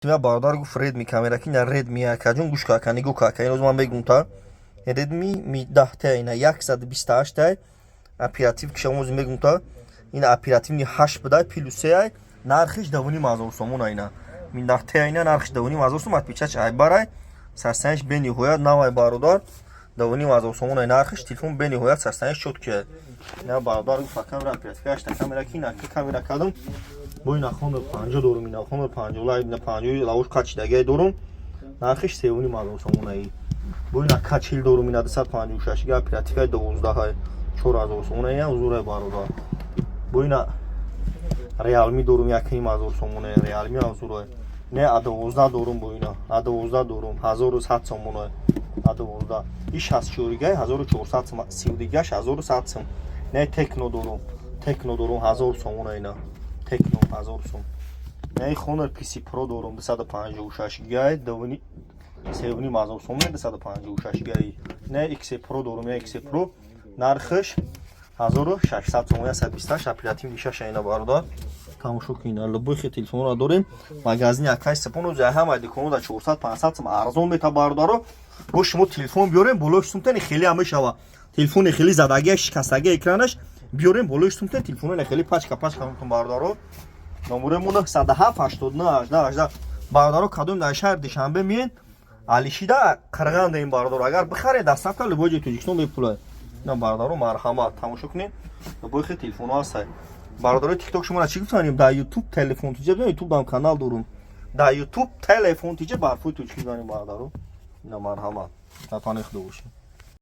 Бародар гуфт, Редми камера ки на Редми, акаҷон, гӯш ка, нигоҳ ка, ин ман мегум та Редми Mi 10T, ина 128 оператив кишамози мегум та ин оперативный 8 будай, плюс 3, нархиш 2,5 ҳазор сомон. Ина Mi 10T, ина нархиш 2,5 ҳазор сом. Отпечаток айбарай, состояние ш бениҳоят навай, бародар, 2,5 ҳазор сомон ай нархиш. Телефон бениҳоят состояние ш чёткий. Ина бародар гуфт, камера оперативка 8 камера ки ина камера кардам. Бо ина Honor 50 дорум, ина Honor 50 лай, ина 50 лавош качидагай дорум, нархиш 3,5 ҳазор сомон ай. Бо ина K40 дорум, ина 256 га, оперативка 12 ай, 4000 сомон ай, узурай, бародар. Бо ина Realme дорум, 1,5 ҳазор сомон ай, Realme узурай. Не, A12 дорум, бо ина A12 дорум, 1100 сомон ай. A12 и 64 гай 1400 сом, 32 гаш 1100 сом. Не, Tecno дорум, Tecno дорум, 1000 сомон ай, ина Tecno 1000 сом. Не, Honor P30 Pro дорум, 256 гай, 3,5 ҳазор сом, 256 гай. Не, X Pro дорум, X Pro нархиш 1600 сом, 128 оперативный 6. Ина, бародар, тамошо кунед, любой хе телефонро дорем. Магазини акай Сепон рӯзи ҳама диконо да 400, 500 сом арзон мета, бародаро. Бо шумо телефон биёрем, болои сумтани хеле ҳам мешава. Телефони хеле задагия, шикастагия экранаш биёрем, болои сумтани телефони хеле пачка пачка мекун, бародаро. Номерамон 907 89 18 18. Бародаро, кадом дар шаҳри Душанбе миен, Алишида Қирғандаем, бародаро. Агар бихаред, доставка любой ҷои Тоҷикистон бепулай. На, бародаро, марҳамат, тамошо кунед, любой хе телефонҳо ҳастай. Бародарои Тикток, шуморо чӣ гуфтанем? Дар Ютуб Телефон Тиҷа, Ютуб дам канал дорум, дар Ютуб Телефон Тиҷа, барфои тоҷикӣ занем, бародаро. Ина, марҳамат, напани худо бошед.